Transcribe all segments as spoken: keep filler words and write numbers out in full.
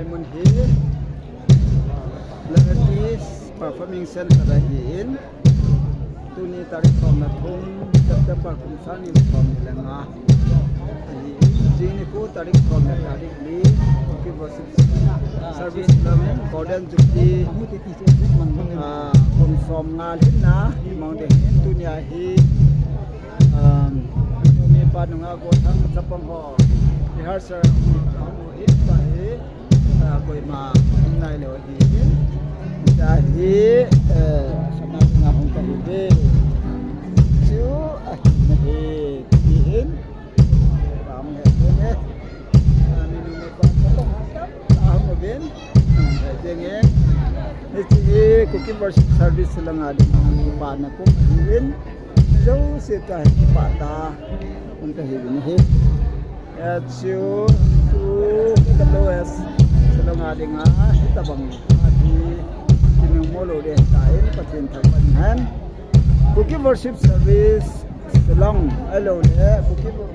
Mun hi Liberty Performing Center ahin, tuni tarik som le thum September kum sang ni le som ni le nga ahi. Jing nikho tarik som le tarik li, Kuki Worship Service Lament Golden Jubilee, ah, kum som nga lhinna mang ding ahin, tunia hi, um, mipa nungah gothang chapang ho rehearsal hung hita hi. Ah, koima um nailou ahi. Tua hi, eh, sana nga hung kahi ve. Chu ahi nahi, ti hin. Bang he ne. Ah, minu me pa ka ha ta. Ah, mo ben. Jenge. Hiche hi Kuki Worship Service langa ding pa na ko hin. Jouse ta hi pa ta. Hung kahi ve nahi. H U two K W S Shillong a dinga hitabang ahi, kinung mo lou ding ahitan, Pathen thangvah in. Kuki Worship Service Shillong, ahilou le Kuki Wo-,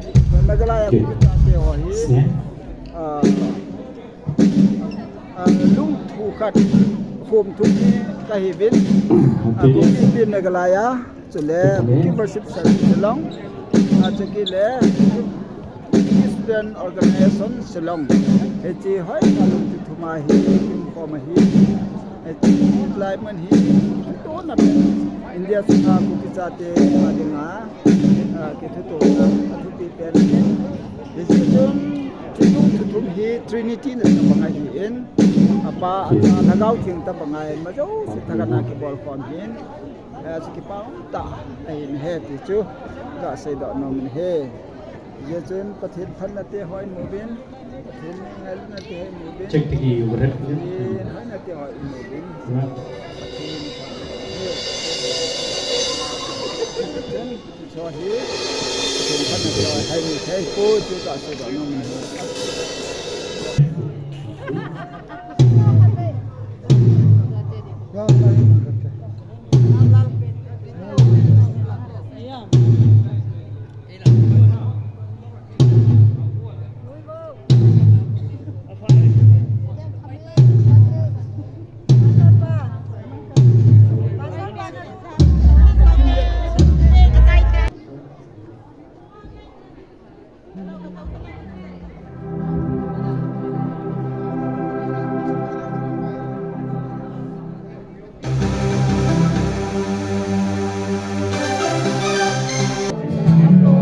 Meghalaya Kuki chate ho hi, ah, ah, lungthu khat, khom thum hi kahiuvin, ah, Kuki Inpi Meghalaya, chule Kuki Worship Service Shillong, ah, chule Kuki Student Organization Shillong. Hiche hoitah lungthu thum a hi, kum khom a hi, hiche lai mun hi, kithutona pen, India sunga Kuki chate a dinga, ah, kithutona athupi pen ahi. Hiche chun, hiche lungthu thum hi Trinity na tabang ahin, Apa, Acha, Lhagao Theng tabang ahin, amajouse thahatna kibol khom ahin. Eh, chu kipa um tah ahi nahi ti chu kaseidoh nom in ahi. Hijeh chun Pathen phatna te ho imu uvin, Pathen ngailutna te ho imu uvin. Check tiki, correct. Pathen ngailutna te ho imu uvin. Right. Pathen phatna te ho imu uvin. Pathen, chu hi, Pathen phatna te ho imu thei poi chu kaseidoh nom in ahi.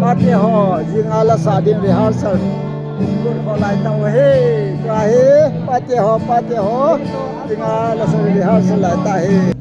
Pate ho, jing a la sa ding rehearsal. Kun ho lai tau he, tua he, pate ho, pate ho, jing a la sa ding rehearsal lai tau he.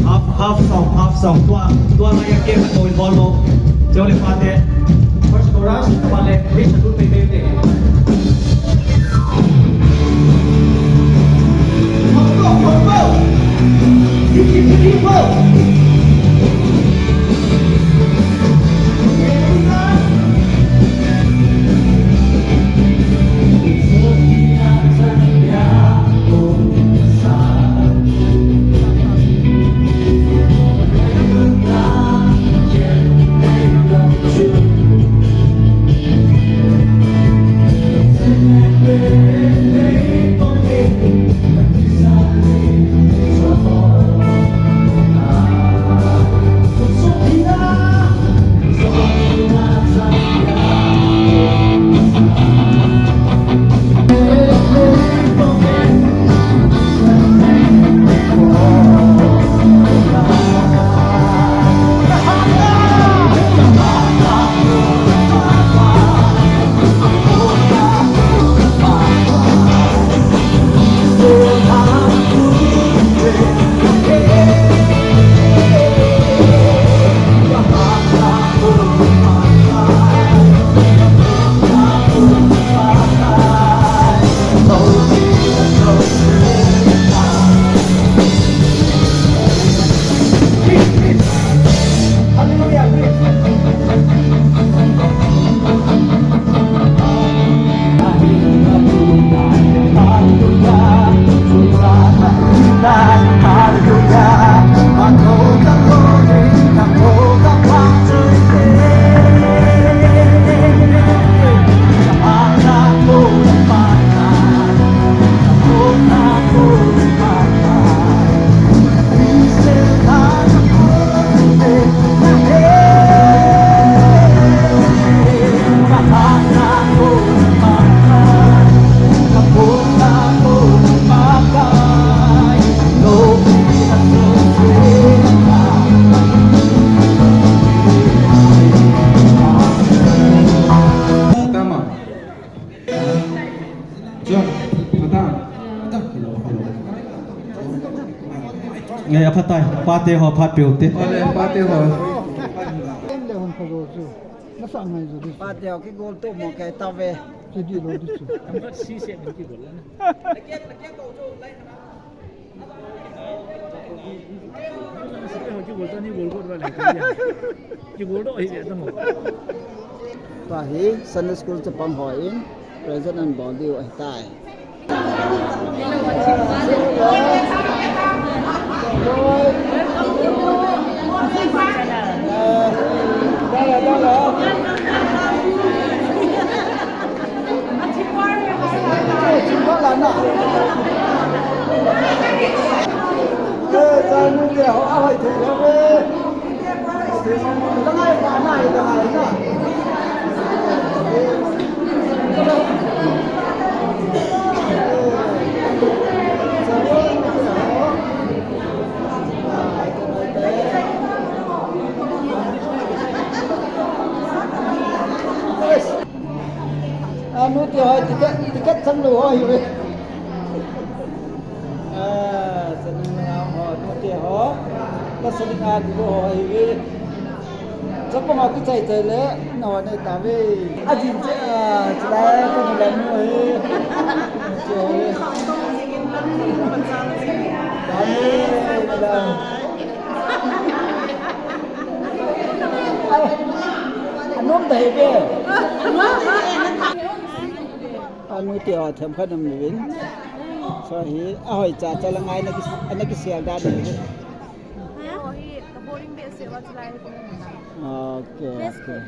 Half, half song, half song. Tua, tua ngai a ke ko involve lo. Chole pate. First chorus, pale, please, do te te te. Go, go, go, go. Keep, keep, keep, go. Tama. John, pata. Ngai, aphatai. Pate ho phat peh ute. Pate, pate ho. Pate ho kigol to mo kei tave. Tua hi Sunday School chapang hon present anabol diu ahitai. Anu ti ho ticket, ticket chang lou ho hi ve. Ah, saling ho, anu ti ho. La saling a di ho hi ve. Chapang a kichai chai le, na ho nei ta ve. A din che, ah, chilai ko ni la nu he. Che ho ve. Amen. Anom ta hi ke. Anu ti ho themkhat um uvin. Sahi, ahoi cha cha la ngai na ki, na kisel dan hi. Okay, okay.